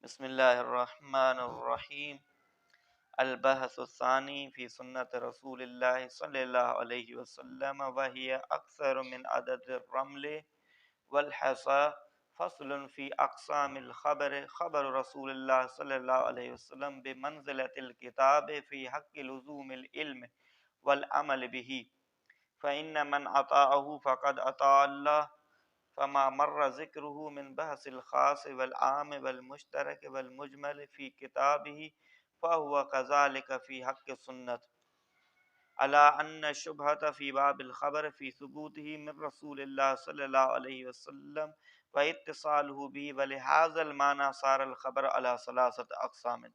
بسم الله الرحمن الرحيم البحث الثاني في سنة رسول الله صلى الله عليه وسلم وهي أكثر من عدد الرمل والحصى فصل في أقسام الخبر خبر رسول الله صلى الله عليه وسلم بمنزلة الكتاب في حق لزوم العلم والعمل به فإن من أطاعه فقد أطاع الله فما مر ذكره من بحث الخاص والعام والمشترك والمجمل في كتابه فهو كذلك في حق السنة على أن الشبهة في باب الخبر في ثبوته من رسول الله صلى الله عليه وسلم واتصاله به ولهذا المعنى صار الخبر على ثلاثة أقسام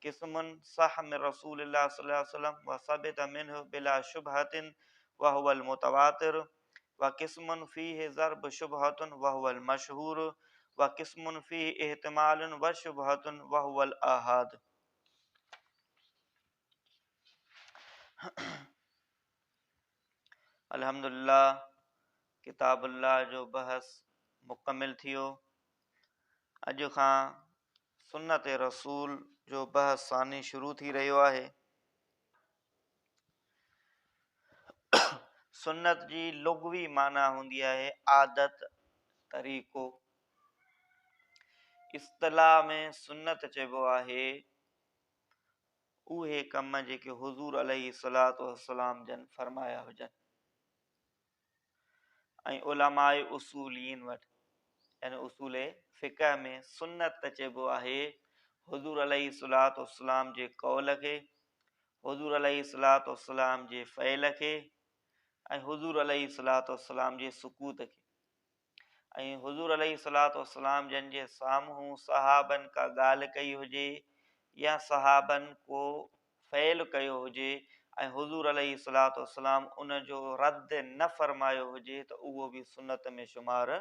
قسم صح من رسول الله صلى الله عليه وسلم وثبت منه بلا شبهة وهو المتواتر وقسم فيه ضرب شبهة وهو المشهور وقسم فيه احتمال وشبهة وهو الآحاد. الحمد لله ڪتاب الله جو بحث مڪمل ٿيو. اڄ کان سنت رسول جو بحث ثاني شروع ٿي رهيو آهي. سنت جي لغوي معنيٰ هوندي آهي عادت، طريقو. اصطلاح ۾ سنت چئبو آهي اهي ڪم جيڪي حضور عليه الصلوة والسلام جن فرمايا هجن ۽ علماء اصولين وٽ يعني اصول فقه ۾ سنت چئبو آهي حضور عليه الصلوة والسلام جي قول کي، حضور عليه الصلوة والسلام جي فعل کي ۽ حضور عليه الصلوة والسلام جي سڪوت کي. ۽ حضور عليه الصلوة والسلام جن جي سامهون صحابن ڪا ڳالهه ڪئي هجي يا صحابن ڪو فعل ڪيو هجي ۽ حضور عليه الصلوة والسلام ان جو رد نه فرمايو هجي ته اهو به سنت ۾ شمار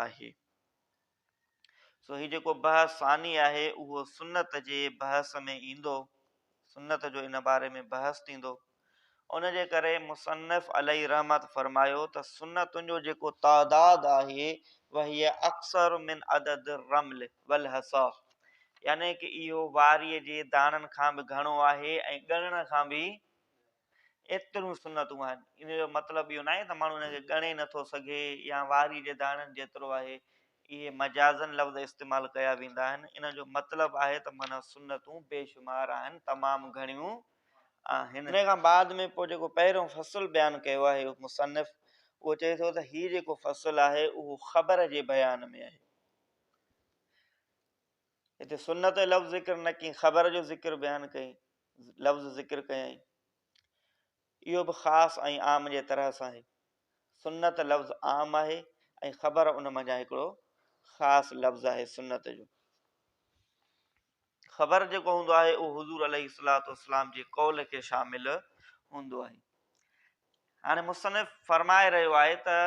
آهي. سو هي جيڪو بحث ثاني آهي اهو سنت جي بحث ۾ ايندو، سنت جو ان باري ۾ بحث ٿيندو. ان جي ڪري مصنف عليه رحمت فرمايو ته سنتن جو جيڪو تعداد آهي وهي اڪثر من عدد الرمل والحصا يعني ڪه اهو واريء جي داڻن کان به گهڻو آهي ۽ ڳڻڻ کان به ايتريون سنتون آهن. ان جو مطلب اهو ناهي ته ماڻهو ان کي ڳڻي نٿو سگهي يا واريء جي داڻن جيترو آهي. اهي مجازن لفظ استعمال ڪيا ويندا آهن. ان جو مطلب آهي ته معنيٰ سنتون بيشمار آهن، تمام گهڻيون آهن. انهيء کان بعد ۾ پوء جيڪو پهريون فصل بيان ڪيو آهي مصنف اهو چئي ٿو ته هي جيڪو فصل آهي اهو خبر جي بيان ۾ آهي. هتي سنت جو لفظ ذڪر نه ڪيائين، خبر جو ذڪر بيان ڪيائين، لفظ ذڪر ڪيائين. اهو به خاص ۽ عام جي طرح سان آهي. سنت لفظ عام آهي ۽ خبر ان منجهان هڪڙو خاص لفظ آهي سنت جو. خبر جيڪو هوندو آهي اهو حضور عليه الصلوة والسلام جي قول کي شامل هوندو آهي. هاڻي مصنف فرمائي رهيو آهي ته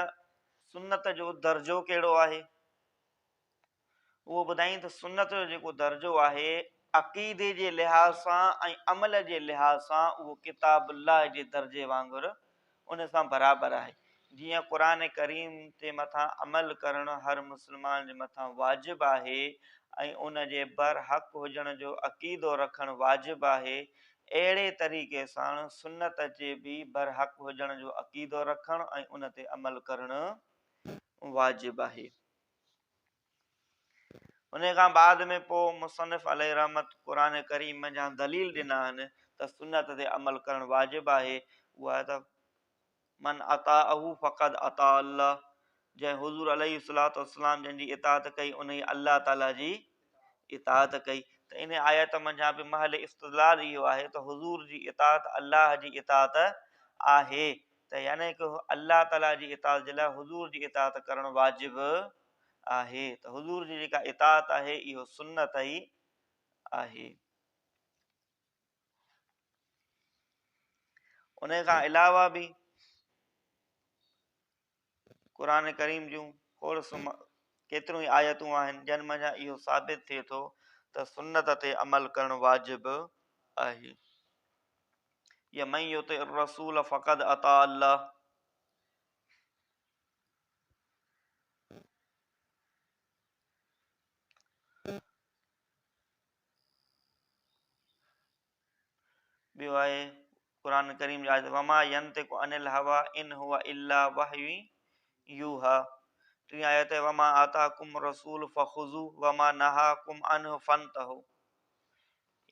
سنت جو درجو ڪهڙو آهي؟ اهو ٻڌائين ته سنت جو جيڪو درجو آهي عقيدي جي لحاظ سان ۽ عمل جي لحاظ سان اهو ڪتاب الله جي درجي وانگر ان سان برابر آهي. جيئن قرآن ڪريم تي مٿان عمل ڪرڻ هر مسلمان جي مٿان واجب آهي ۽ ان جي برحق هجڻ جو عقيدو رکڻ واجب آهي، اهڙي طريقي ساڻ سنت جي به برحق هجڻ جو عقيدو رکڻ ۽ ان تي عمل ڪرڻ واجب آهي. انهيء کان بعد ۾ پوء مصنف عليه الرحمت قرآن ڪريم منجهان دليل ڏنا آهن ته سنت تي عمل ڪرڻ واجب آهي، اهو آهي ته من اطاعه فقد اطاع الله جنهن حضور عليه الصلوة والسلام جن جي اطاعت ڪئي انهيء الله تعالي جي اطاعت ڪئي ته انهيء آيت منجهان به محل استدلال اهو آهي ته حضور جي اطاعت الله جي اطاعت آهي ته يعني ڪه الله تعالي جي اطاعت جي لاء حضور جي اطاعت ڪرڻ واجب آهي ته حضور جي جيڪا اطاعت آهي اهو سنت ئي آهي. ان کان علاوه به قرآن ڪريم جون کوڙ ڪيتريون ئي آيتون آهن جن منجهان اهو ثابت ٿئي ٿو ته سنت تي عمل ڪرڻ واجب آهي. يا من يطع الرسول فقد اطاع الله. ٻيو آهي قرآن ڪريم جي آيت وما ينطق عن الهويٰ ان هو الا وحي يوحيٰ. ٽين آيت وما آتاڪم الرسول فخذوه وما نهاڪم عنه فانتهوا،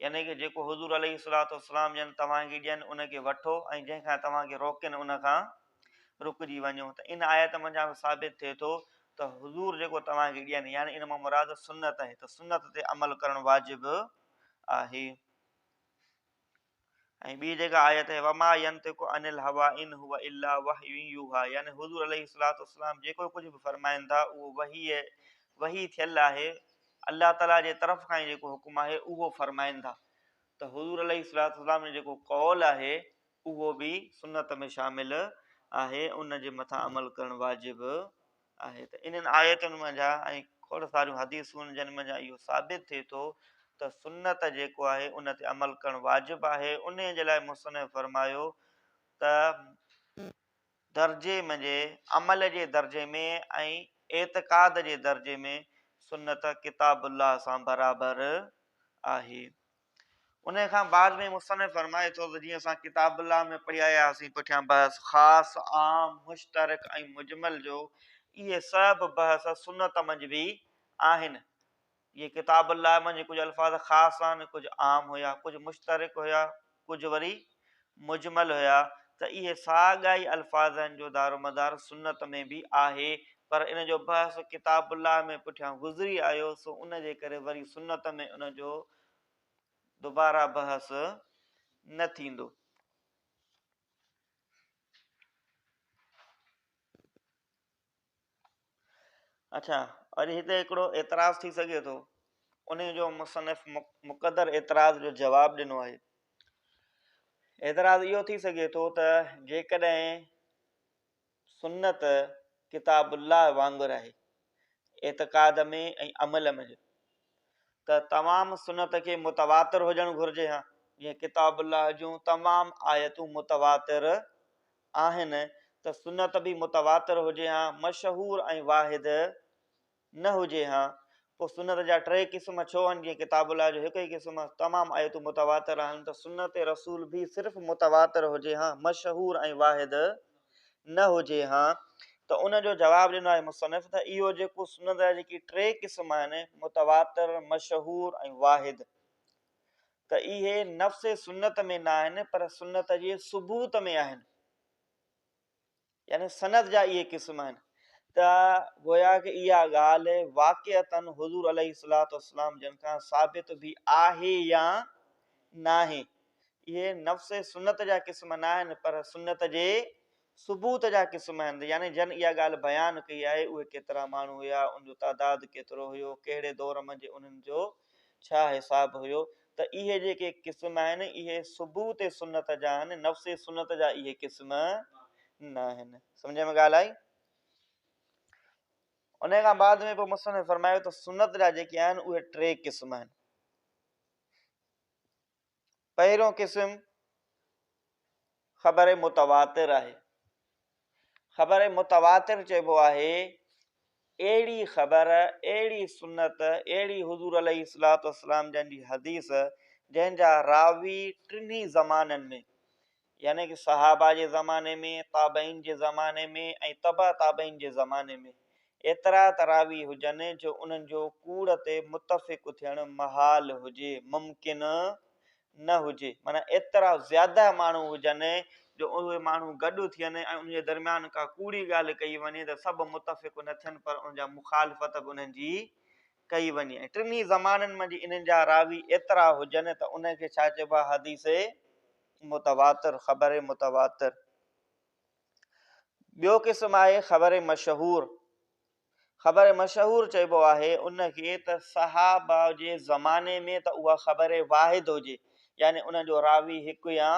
يعني ڪه جيڪو حضور عليه الصلوة والسلام جن توهان کي ڏين ان کي وٺو ۽ جنهن کان توهان کي روڪين ان کان رڪجي وڃو. ته ان آيت منجهان به ثابت ٿئي ٿو ته حضور جيڪو توهان کي ڏين يعني ان مان مراد سنت آهي ته سنت تي عمل ڪرڻ واجب آهي. ۽ ٻي جيڪا آيت آهي وما ينطق عن الهويٰ ان هو الا وحي يوحيٰ، يعني حضور عليه الصلوة والسلام جيڪو ڪجهه به فرمائن ٿا اهو وحي وحي ٿيل آهي، الله تعاليٰ جي طرف کان ئي جيڪو حڪم آهي اهو فرمائن ٿا. ته حضور عليه الصلوة والسلام جو جيڪو قول آهي اهو به سنت ۾ شامل آهي، ان جي مٿان عمل ڪرڻ واجب آهي. ته انهن آيتن منجهان ۽ کوڙ ساريون حديثون جن منجهان اهو ثابت ٿئي ٿو ته سنت جيڪو آهي ان تي عمل ڪرڻ واجب آهي. انهي جي لاء مصنف فرمايو ته درجي منجهه عمل جي درجي ۾ ۽ اعتقاد جي درجي ۾ سنت ڪتاب الله سان برابر آهي. انهيء کان بعد ۾ مصنف فرمائي ٿو ته جيئن اسان ڪتاب الله ۾ پڙهي آيا هئاسين پٺيان بحث خاص، عام، مشترڪ ۽ مجمل جو، اهي سڀ بحث سنت منجهه به آهن. جيئن ڪتاب الله منجهه ڪجهه الفاظ خاص آهن، ڪجهه عام هيا، ڪجهه مشترڪ هيا، ڪجهه وري مجمل هيا ته اهي ساڳا ئي الفاظن جو دارومدار سنت ۾ به آهي پر ان جو بحث ڪتاب الله ۾ پٺيان گذري آيو سو ان جي ڪري وري سنت ۾ ان جو دوباره بحث نه ٿيندو. اڇا وري هتي هڪڙو اعتراض ٿي سگهي ٿو ان جو مصنف مقدر اعتراض جو جواب ڏنو آهي. اعتراض اهو ٿي سگهي ٿو ته جيڪڏهن سنت ڪتاب الله وانگر آهي اعتقاد ۾ ۽ عمل ۾ ته تمام سنت کي متواتر هجڻ گهرجي ها، جيئن ڪتاب الله جون تمام آيتون متواتر آهن ته سنت به متواتر هجي ها، مشهور ۽ واحد نه هجي ها. پوء سنت جا ٽي قسم ڇو آهن؟ جيئن ڪتاب الله جو هڪ ئي قسم آهي، تمام آيتون متواتر آهن ته سنت رسول به صرف متواتر هجي ها، مشهور ۽ واحد نه هجي ها. ته ان جو جواب ڏنو آهي مصنف ته اهو جيڪو سنت جا جيڪي ٽي قسم آهن، متواتر، مشهور ۽ واحد، ته اهي نفس سنت ۾ نه آهن پر سنت جي ثبوت ۾ آهن، يعني سند جا اهي قسم آهن. ته گويا ڪه اها ڳالهه واقعتاً حضور عليه الصلوة والسلام جن کان ثابت به آهي يا ناهي. اهي نفس سنت جا قسم نه آهن پر سنت جي ثبوت جا قسم آهن، يعني جن اها ڳالهه بيان ڪئي آهي اهي ڪيترا ماڻهو هيا، ان جو تعداد ڪيترو هيو، ڪهڙي دور منجهه انهن جو ڇا حساب هيو، ته اهي جيڪي قسم آهن اهي ثبوت سنت جا آهن، نفس سنت جا اهي قسم نه آهن. سمجهه ۾ ڳالهه آئي؟ انهيء کان بعد ۾ پوء مصنف فرمايو ته سنت جا جيڪي آهن اهي ٽي قسم آهن. پهريون قسم خبر متواتر آهي. خبر متواتر چئبو آهي اهڙي خبر، اهڙي سنت، اهڙي حضور عليه الصلوة والسلام جن جي حديث جنهن جا راوي ٽنهي زمانن ۾ يعني ڪه صحابه جي زماني ۾، تابعين جي زماني ۾ ۽ تبع تابعين جي زماني ۾ ايترا ته راوي هجن جو انهن جو ڪوڙ تي متفق ٿيڻ محال هجي، ممڪن نه هجي، معنيٰ ايترا زياده ماڻهو هجن جو اهي ماڻهو گڏ ٿين ۽ انهن جي درميان ڪا ڪوڙي ڳالهه ڪئي وڃي ته سڀ متفق نه ٿين پر ان جا مخالفت به انهن جي ڪئي وڃي ۽ ٽنهي زمانن منجهه انهن جا راوي ايترا هجن ته ان کي ڇا چئبو آهي حديث متواتر، خبر متواتر. ٻيو قسم آهي خبر مشهور. خبر مشهور چئبو آهي ان کي ته صحابه جي زماني ۾ ته اها خبر واحد هجي يعني ان جو راوي هڪ يا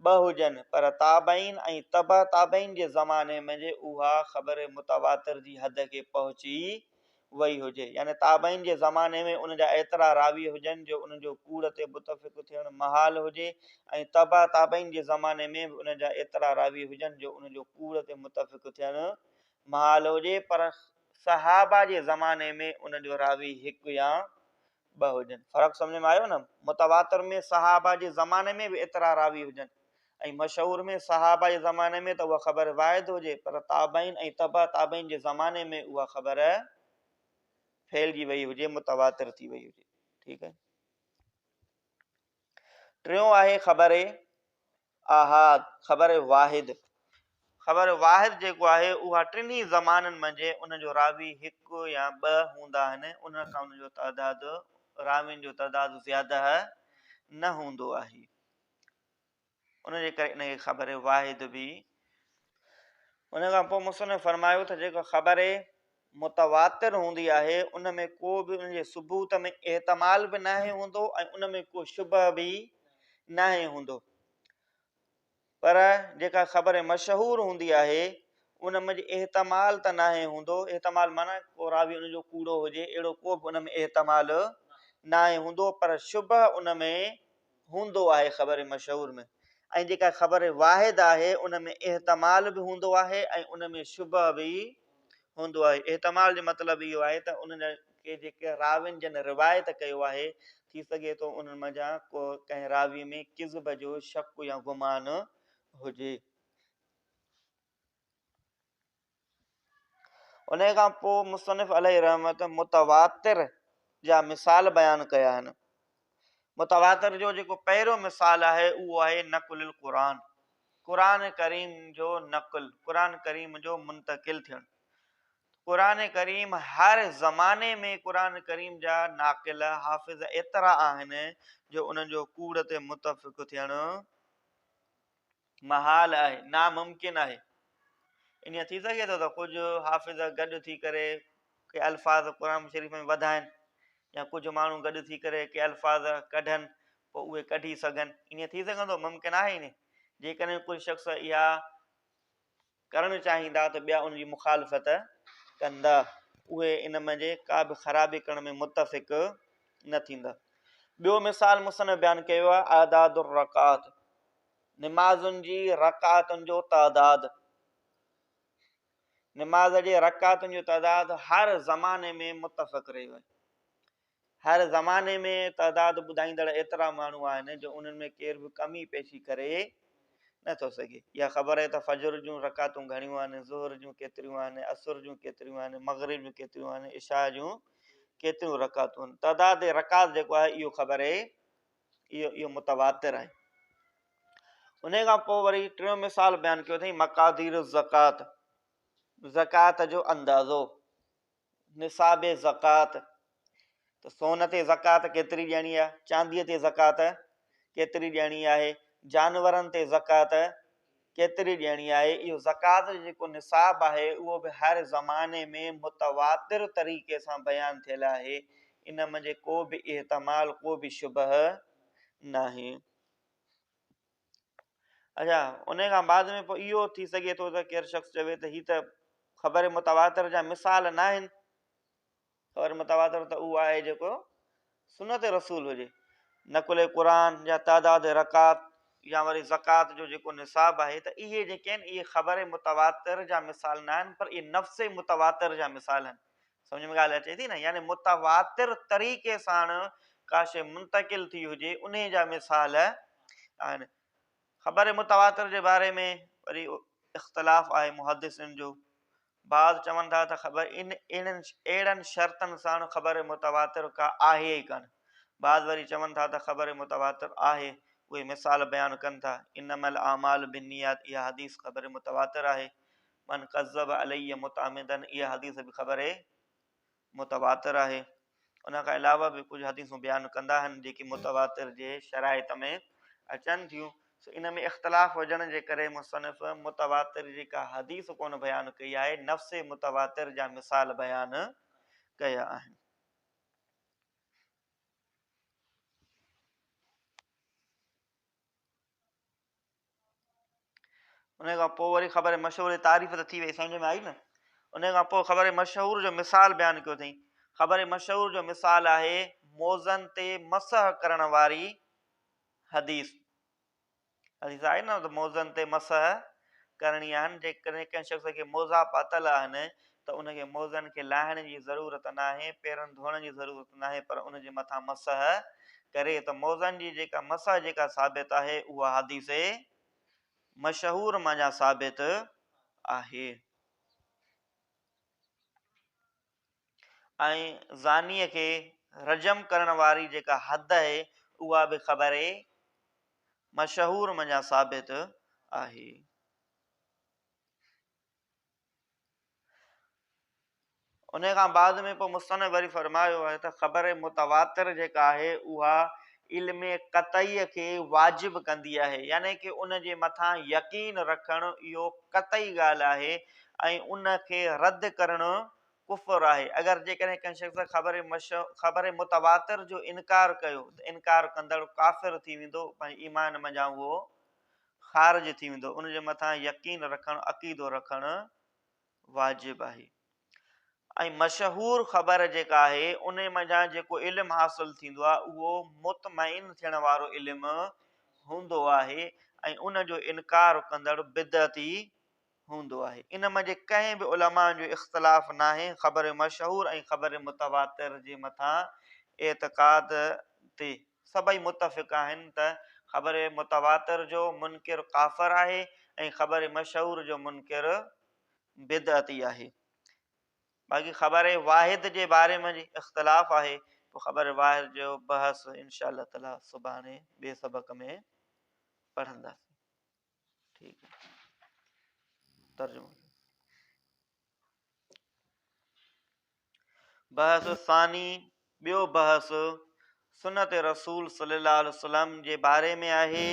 ٻه هجن پر تابعين ۽ تبع تابعين جي زماني ۾ جي اها خبر متواتر جي حد کي پهچي وئي هجي يعني تابعين جي زماني ۾ ان جا ايترا راوي هجن جو انهن جو ڪوڙ تي متفق ٿيڻ محال هجي ۽ تبع تابعين جي زماني ۾ به ان جا ايترا راوي هجن جو انهن جو ڪوڙ تي متفق ٿيڻ محال هجي پر صحابه جي زماني ۾ ان جو راوي هڪ يا ٻه هجن. فرق سمجهه ۾ آيو نه؟ متواتر ۾ صحابه جي زماني ۾ به ايترا راوي هجن ۽ مشهور ۾ صحابه جي زماني ۾ ته اها خبر واحد هجي پر تابعين ۽ تبع تابعين جي زماني ۾ اها خبر ڦهلجي وئي هجي، متواتر ٿي وئي هجي. ٺيڪ آهي. ٽيون آهي خبر آحاد، خبر واحد. خبر واحد جيڪو آهي اها ٽنهي زمانن منجهه ان جو راوي هڪ يا ٻه هوندا آهن، ان کان ان جو تعداد راوين جو تعداد زياده نه هوندو آهي. ان جي ڪري ان کي خبر واحد به. ان کان پوء مصنف فرمايو ته جيڪو خبر متواتر هوندي آهي ان ۾ ڪو به ان جي ثبوت ۾ احتمال به ناهي هوندو ۽ ان ۾ ڪو شبه به ناهي هوندو پر جيڪا خبر مشهور هوندي آهي ان ۾ احتمال ته ناهي هوندو احتمال معنی ڪو راوي ان جو ڪوڙو هجي اهڙو ڪو به ان ۾ احتمال ناهي هوندو پر شبه ان ۾ هوندو آهي خبر مشهور ۾ ۽ جيڪا خبر واحد آهي ان ۾ احتمال به هوندو آهي ۽ ان ۾ شبه به هوندو آهي احتمال جو مطلب اهو آهي ته انهن کي جيڪي راوين جن روايت ڪيو آهي ٿي سگهي ٿو انهن منجهان ڪو ڪنهن راوي ۾ ڪذب جو شڪ يا گمان هجي. انهيء کان پوء مصنف عليه الرحمت متواتر جا مثال بيان ڪيا آهن. متواتر جو جيڪو پهريون مثال آهي اهو آهي نقل القرآن، قرآن ڪريم جو نقل، قرآن ڪريم جو منتقل ٿيڻ. قرآن ڪريم هر زماني ۾ قرآن ڪريم جا ناقل حافظ ايترا آهن جو انهن جو ڪوڙ تي متفق ٿيڻ محال آهي، ناممڪن آهي. ائين ٿي سگهي ٿو ته ڪجهه حافظ گڏ ٿي ڪري ڪي الفاظ قرآن شريف ۾ وڌائن يا ڪجهه ماڻهو گڏ ٿي ڪري ڪي الفاظ ڪڍن پوء اهي ڪڍي سگهن ائين ٿي سگهندو ممڪن آهي ائين جيڪڏهن ڪجهه شخص اها ڪرڻ چاهيندا ته ٻيا ان جي مخالفت ڪندا اهي ان منجهه ڪا به خرابي ڪرڻ ۾ متفق نه ٿيندا ٻيو مثال مصنف بيان ڪيو آهي اعداد الرڪعات نمازن جي رڪعتن جو تعداد، نماز جي رڪعتن جو تعداد هر زماني ۾ متفق رهيو آهي. هر زماني ۾ تعداد ٻڌائيندڙ ايترا ماڻهو آهن جو انهن ۾ ڪير به ڪمي پيشي ڪري نه ٿو سگهي. اها خبر آهي ته فجر جون رڪعتون گهڻيون آهن، ظهر جون ڪيتريون آهن، عصر جون ڪيتريون آهن، مغرب جون ڪيتريون آهن، عشاء جون ڪيتريون رڪعتون آهن. تعداد رڪعت جيڪو آهي اهو خبر اهو اهو متواتر آهي. انهيء کان پوء وري ٽيون مثال بيان ڪيو اٿئي مقادير الزڪوٰة زڪوات جو اندازو نصاب زڪوات ته سون تي زڪوات ڪيتري ڏيڻي آهي چانديء تي زڪوات ڪيتري ڏيڻي آهي جانورن تي زڪوات ڪيتري ڏيڻي آهي اهو زڪوات جو جيڪو نصاب آهي اهو به هر زماني ۾ متواتر طريقي سان بيان ٿيل آهي ان منجهه ڪو به احتمال ڪو به شبه ناهي. اڇا ان کان بعد ۾ پوء اهو ٿي سگهي ٿو ته ڪير شخص چوي ته هي ته خبر متواتر جا مثال ناهن خبر متواتر ته اهو آهي جيڪو سنت رسول هجي نقل قرآن يا تعداد رڪعات يا وري زڪوات جو جيڪو نصاب آهي ته اهي جيڪي آهن اهي خبر متواتر جا مثال نه آهن پر اهي نفس متواتر جا مثال آهن سمجھ ۾ ڳالهه اچي ٿي نه يعني متواتر طريقي سان ڪا شيء منتقل ٿي هجي انهي جا مثال آهن خبر متواتر جي باري ۾ وري اختلاف آهي محدثن جو بعض چون ٿا ته خبر ان اهڙن اهڙن شرطن ساڻ خبر متواتر ڪا آهي ئي ڪانه. بعض وري چون ٿا ته خبر متواتر آهي، اهي مثال بيان ڪن ٿا، انما الاعمال بالنيات اها حديث خبر متواتر آهي، من ڪذب علي متعمدا اها حديث به خبر متواتر آهي. ان کان علاوه به ڪجهه حديثون بيان ڪندا آهن جيڪي متواتر جي شرائط ۾ اچن ٿيون سو ان ۾ اختلاف هجڻ جي ڪري مصنف متواتر جي ڪا حديث ڪونه بيان ڪئي آهي نفس متواتر جا مثال بيان ڪيا آهن. ان کان پوء وري خبر مشهور جي تعريف ته ٿي وئي سمجھ ۾ آئي نه ان کان پوء خبر مشهور جو مثال بيان ڪيو اٿئي خبر مشهور جو مثال آهي موزن تي مسح ڪرڻ واري حديث حديث آهي نه ته موزن تي مسح ڪرڻي آهن جيڪڏهن ڪنهن شخص کي موزا پاتل آهن ته ان کي موزن کي لاهڻ جي ضرورت ناهي، پيرن ڌوئڻ جي ضرورت ناهي پر ان جي مٿان مسح ڪري ته موزن جي جيڪا مسح جيڪا ثابت آهي اها حديث مشهور منجهان ثابت آهي. ۽ زانيء کي رجم ڪرڻ واري جيڪا حد آهي اها به خبر مشهور منجهان ثابت آهي. ان کان بعد ۾ پوء مصنف وري فرمايو آهي ته خبر متواتر جيڪا آهي اها علم قطعي کي واجب ڪندي آهي يعني ڪه ان جي مٿان يقين رکڻ اهو قطعي ڳالهه آهي ۽ ان کي رد ڪرڻ ڪفر آهي. اگر جيڪڏهن ڪنهن شخص خبر خبر متواتر جو انڪار ڪيو ته انڪار ڪندڙ ڪافر ٿي ويندو، پنهنجي ايمان منجهان اهو خارج ٿي ويندو. ان جي مٿان يقين رکڻ، عقيدو رکڻ واجب آهي. ۽ مشهور خبر جيڪا آهي ان منجهان جيڪو علم حاصل ٿيندو آهي اهو مطمئن ٿيڻ وارو علم هوندو آهي ۽ ان جو انڪار ڪندڙ بدعتي هوندو آهي. ان منجهه ڪنهن به علماء جو اختلاف ناهي خبر مشهور ۽ خبر متواتر جي مٿان اعتقاد تي سڀئي متفق آهن ته خبر متواتر جو منڪر ڪافر آهي ۽ خبر مشهور جو منڪر بدعتي آهي. باقي خبر واحد جي باري ۾ اختلاف آهي پوء خبر واحد جو بحث انشاء الله تعالي سڀاڻي ٻئي سبق ۾ پڙهنداسين. ٺيڪ ترجمو بحث ثاني ٻيو بحث سنت رسول صلي الله عليه وسلم جي باري ۾ آهي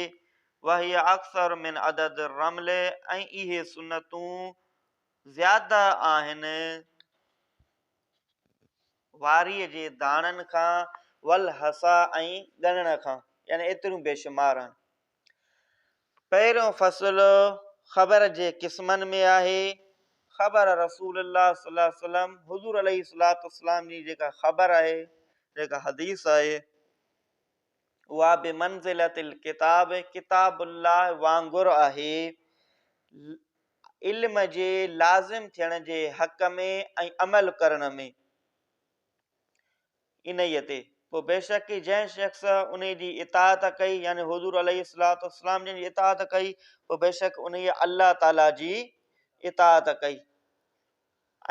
وهي اڪثر من عدد الرمل ۽ اهي سنتون زياده آهن واريء جي داڻن کان والحصا ۽ ڳڻڻ کان يعني ايتريون بيشمار آهن. پهريون فصل خبر جي قسمن ۾ آهي. خبر رسول الله صلي الله عليه وسلم، حضور عليه الصلوة والسلام جي جيڪا خبر آهي، جيڪا حديث آهي، اها بمنزلة الڪتاب، ڪتاب الله وانگر آهي، علم جي لازم ٿيڻ جي حق ۾ ۽ عمل ڪرڻ ۾. انهيء تي، پوء بيشڪ جنهن شخص انهيء جي اطاعت ڪئي، يعني حضور عليه الصلوة والسلام جن جي اطاعت ڪئي، پوء بيشڪ انهيء الله تعاليٰ جي اطاعت ڪئي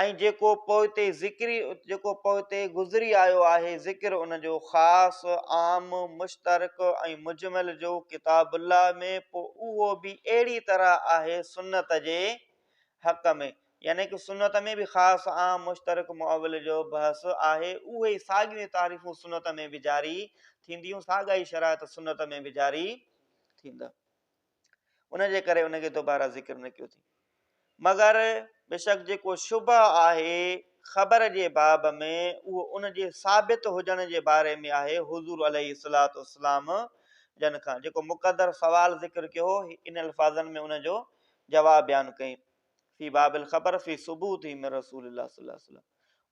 ۽ جيڪو پوئتي ذڪري جيڪو پوئتي گذري آيو آهي ذڪر ان جو خاص، عام، مشترڪ ۽ مجمل جو ڪتاب الله ۾ پوء اهو به اهڙي طرح آهي سنت جي حق ۾، يعني ڪه سنت ۾ به خاص، عام، مشترڪ، مؤول جو بحث آهي، اهي ئي ساڳيون ئي تعريفون سنت ۾ به جاري ٿينديون، ساڳا ئي شرائط سنت ۾ به جاري ٿيندا. ان جي ڪري ان کي دوباره ذڪر نه ڪيو ٿي. مگر بيشڪ جيڪو شبه آهي خبر جي باب ۾ اهو ان جي ثابت هجڻ جي باري ۾ آهي حضور عليه الصلوة والسلام جن کان جيڪو مقدر سوال ذڪر ڪيو هو ان الفاظن ۾ ان جو جواب بيان ڪئين في باب الخبر في ثبوته من رسول الله صلي الله عليه وسلم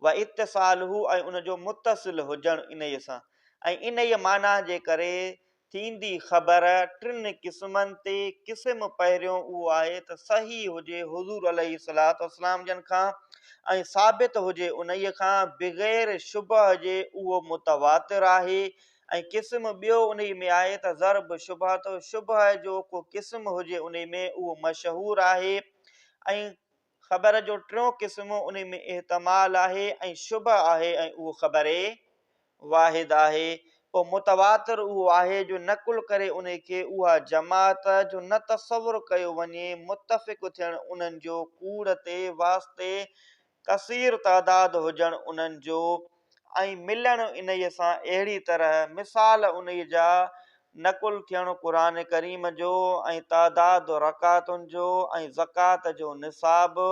واتصاله ۽ ان جو متصل هجڻ انهيء سان ۽ انهيء معنيٰ جي ڪري ٿيندي خبر ٽن قسمن تي قسم پهريون اهو آهي ته صحيح هجي حضور عليه الصلوة والسلام جن کان ۽ ثابت هجي انهيء کان بغير شبهه جي اهو متواتر آهي ۽ قسم ٻيو انهي ۾ آهي ته ضرب شبهت، شبهه جو ڪو قسم هجي انهي ۾ اهو مشهور آهي ۽ خبر جو ٽيون قسم انهي ۾ احتمال آهي ۽ شبهه آهي ۽ اهو خبر واحد آهي. پوء متواتر اهو آهي جو نقل ڪري انهي کي اها جماعت جو نه تصور ڪيو وڃي متفق ٿيڻ انهن جو ڪوڙ تي واسطي ڪثير تعداد هجڻ انهن جو ۽ ملڻ انهيء سان اهڙي طرح مثال انهيء جا نقل ٿيڻ قرآن ڪريم جو ۽ تعداد رڪعتن جو ۽ زڪوات جو نصاب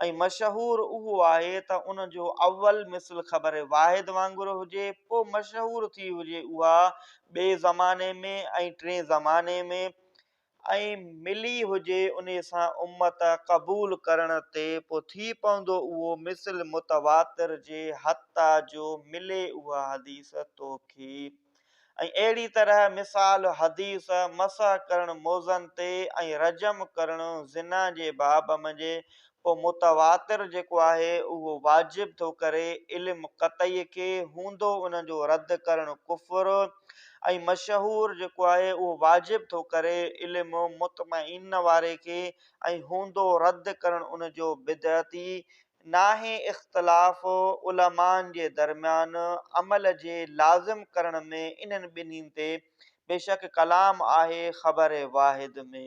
۽ مشهور اهو آهي ته ان جو اول مثل خبر واحد وانگر هجي پوء مشهور ٿي هجي اها ٻئي زماني ۾ ۽ ٽئين زماني ۾ ۽ ملي هجي انهي سان امت قبول ڪرڻ تي پوء ٿي پوندو اهو مثل متواتر جي حتيٰ جو ملي اها حديث توکي ۽ اهڙي طرح مثال حديث مسح ڪرڻ موزن تي ۽ رجم ڪرڻ زنا جي باب منجهه پوء متواتر جيڪو آهي اهو واجب ٿو ڪري علم قطعي کي، هوندو ان جو رد ڪرڻ ڪفر، ۽ مشهور جيڪو آهي اهو واجب ٿو ڪري علم مطمئن واري کي ۽ هوندو رد ڪرڻ ان جو بدعتي. ناهي اختلاف علمائن جي درميان عمل جي لازم ڪرڻ ۾ انهن ٻنهين تي، بيشڪ ڪلام آهي خبر واحد ۾.